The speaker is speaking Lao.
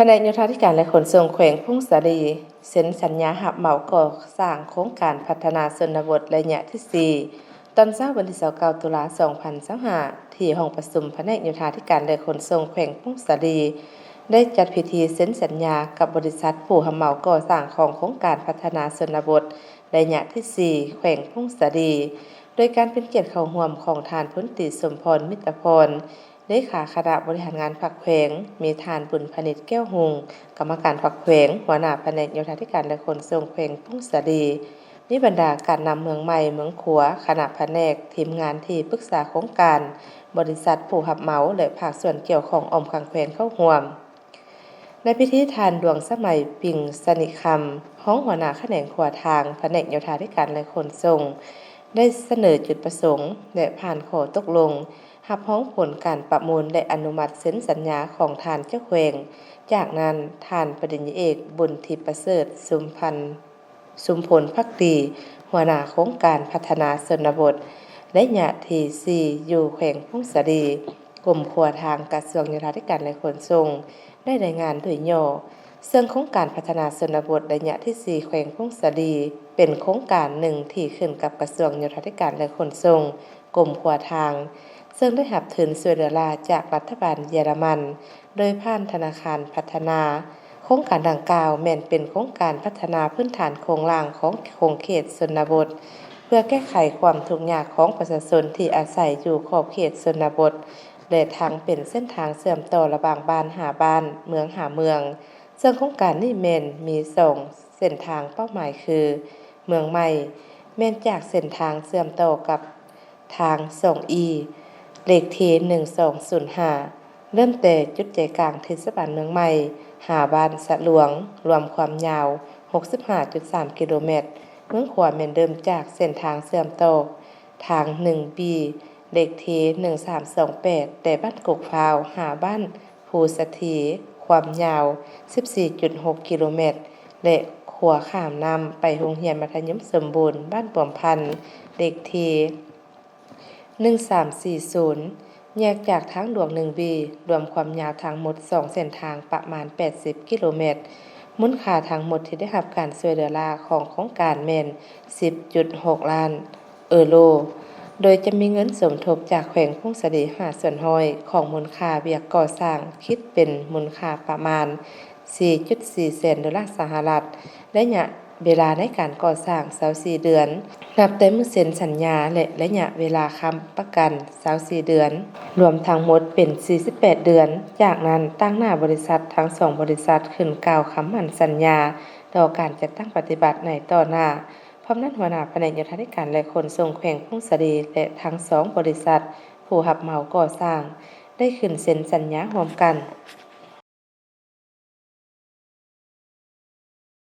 ພະແນກໂຍທາທິການ ແລະ ຂົນສົ່ງແຂວງຜົ້ງສາລີ ເຊັນສັນຍາຮັບເໝົາກໍ່ສ້າງໂຄງການພັດທະນາຊົນນະບົດໄລຍະທີສີ່ ຕອນເຊົ້າວັນທີຊາວເກົ້າ ຕຸລາ ສອງພັນຊາວຫ້າ ທີ່ຫ້ອງປະຊຸມພະແນກໂຍທາທິການ ແລະ ຂົນສົ່ງແຂວງຜົ້ງສາລີ ໄດ້ຈັດພິທີເຊັນສັນຍາກັບບໍລິສັດຜູ້ຮັບເໝົາກໍ່ສ້າງຂອງໂຄງການພັດທະນາຊົນນະບົດໄລຍະທີສີ່ ແຂວງຜົ້ງສາລີ ໂດຍການເປັນກຽດເຂົ້າຮ່ວມຂອງທ່ານ ພົນຕີ ສົມພອນ ມິດຕະພອນ ເລຂາຄະນະບໍລິຫານງານພັກແຂວງ, ມີທ່ານ ບຸນພານິດ ແກ້ວຮຸ່ງ ກຳມະການພັກແຂວງ, ຫົວໜ້າພະແນກໂຍທາທິການ ແລະ ຂົນສົ່ງແຂວງຜົ້ງສາລີ, ມີບັນດາການນຳເມືອງໃໝ່, ເມືອງຂົວ, ຄະນະພະແນກ, ທີມງານທີ່ປຶກສາໂຄງການ, ບໍລິສັດຜູ້ຮັບເໝົາ ແລະ ພາກສ່ວນກ່ຽວຂ້ອງອ້ອມຂ້າງແຂວງເຂົ້າຮ່ວມ. ໃນພິທີ ທ່ານ ດວງສະໄໝ ປິງສະນິຄຳ ຮອງຫົວໜ້າຂະແໜງຂົວທາງ ພະແນກໂຍທາທິການ ແລະ ຂົນສົ່ງ ໄດ້ສະເໜີຈຸດປະສົງ ແລະ ຜ່ານຂໍ້ຕົກລົງ ຮັບຮອງຜົນການປະມູນ ແລະ ອະນຸມັດເຊັນສັນຍາຂອງທ່ານເຈົ້າແຂວງ. ຈາກນັ້ນ ທ່ານ ປະລິນຍາເອກ ບຸນທິບປະເສີດ ຊຸມພັນ ຊຸມພົນພັກດີ ຫົວໜ້າໂຄງການພັດທະນາຊົນນະບົດໄລຍະທີສີ່ ຢູ່ແຂວງຜົ້ງສາລີ, ກົມຂົວທາງ ກະຊວງໂຍທາທິການ ແລະ ຂົນສົ່ງ ໄດ້ລາຍງານໂດຍຫຍໍ້. ເຊິ່ງໂຄງການພັດທະນາຊົນນະບົດໄລຍະທີສີ່ ແຂວງຜົ້ງສາລີ ເປັນໂຄງການໜຶ່ງທີ່ຂຶ້ນກັບກະຊວງໂຍທາທິການ ແລະ ຂົນສົ່ງ, ກົມຂົວທາງ, ເຊິ່ງໄດ້ຮັບທຶນຊ່ວຍເຫຼືອລ້າຈາກລັດຖະບານເຢຍລະມັນ ໂດຍຜ່ານທະນາຄານພັດທະນາ. ໂຄງການດັ່ງກ່າວແມ່ນເປັນໂຄງການພັດທະນາພື້ນຖານໂຄງລ່າງຂອງຂົງເຂດຊົນນະບົດ ເພື່ອແກ້ໄຂຄວາມທຸກຍາກຂອງປະຊາຊົນທີ່ອາໄສຢູ່ຂອບເຂດຊົນນະບົດ ແລະ ທັງເປັນເສັ້ນທາງເຊື່ອມຕໍ່ລະຫວ່າງບ້ານຫາບ້ານ, ເມືອງຫາເມືອງ. ເຊິ່ງໂຄງການນີ້ແມ່ນມີສອງເສັ້ນທາງເປົ້າໝາຍຄື ເມືອງໃໝ່ ແມ່ນຈາກເສັ້ນທາງເຊື່ອມຕໍ່ກັບ ທາງສອງອີ ເລກທີໜຶ່ງສອງສູນຫ້າ ເລີ່ມແຕ່ຈຸດໃຈກາງເທດສະບານເມືອງໃໝ່ ຫາບ້ານສະຫຼວງ, ລວມຄວາມຍາວຫົກສິບຫ້າຈຸດສາມກິໂລແມັດ. ເມືອງຂວາແມ່ນເລີ່ມຈາກເສັ້ນທາງເຊື່ອມຕໍ່ທາງໜຶ່ງບີ ເລກທີໜຶ່ງສາມສອງແປດ ແຕ່ບ້ານກົກພ້າວຫາບ້ານພູສະຖີ ຄວາມຍາວສິບສີ່ຈຸດຫົກກິໂລແມັດ ແລະ ຂົວຂ້າມນ້ຳໄປໂຮງຮຽນມັດທະຍົມສົມບູນບ້ານປວມພັນ ເລກທີ ໜຶ່ງສາມສີ່ສູນ ແຍກຈາກທາງຫຼວງໜຶ່ງບີ ລວມຄວາມຍາວທັງໝົດສອງເສັ້ນທາງປະມານແປດສິບກິໂລແມັດ. ມູນຄ່າທັງໝົດທີ່ໄດ້ຮັບການຊ່ວຍເຫຼືອລ້າຂອງໂຄງການແມ່ນສິບຈຸດຫົກລ້ານເອີໂຣ, ໂດຍຈະມີເງິນສົມທົບຈາກແຂວງຜົ້ງສາລີຫ້າສ່ວນຮ້ອຍຂອງມູນຄ່າວຽກກໍ່ສ້າງ, ຄິດເປັນມູນຄ່າປະມານສີ່ຈຸດສີ່ແສນໂດລາສະຫະລັດ. ໄລຍະເວລາໃນການກໍ່ສ້າງຊາວສີ່ເດືອນ ນັບແຕ່ມື້ເຊັນສັນຍາ ແລະ ໄລຍະເວລາຄ້ຳປະກັນຊາວສີ່ເດືອນ, ລວມທັງໝົດເປັນສີ່ສິບແປດເດືອນ. ຈາກນັ້ນ ຕາງໜ້າບໍລິສັດທັງສອງບໍລິສັດຂຶ້ນກ່າວຄຳໝັ້ນສັນຍາຕໍ່ການຈັດຕັ້ງປະຕິບັດໃນຕໍ່ໜ້າ. ພ້ອມນັ້ນ ຫົວໜ້າພະແນກໂຍທາທິການ ແລະ ຂົນສົ່ງແຂວງຜົ້ງສາລີ ແລະ ທັງສອງບໍລິສັດຜູ້ຮັບເໝົາກໍ່ສ້າງ ໄດ້ຂຶ້ນເຊັນສັນຍາຮ່ວມກັນ.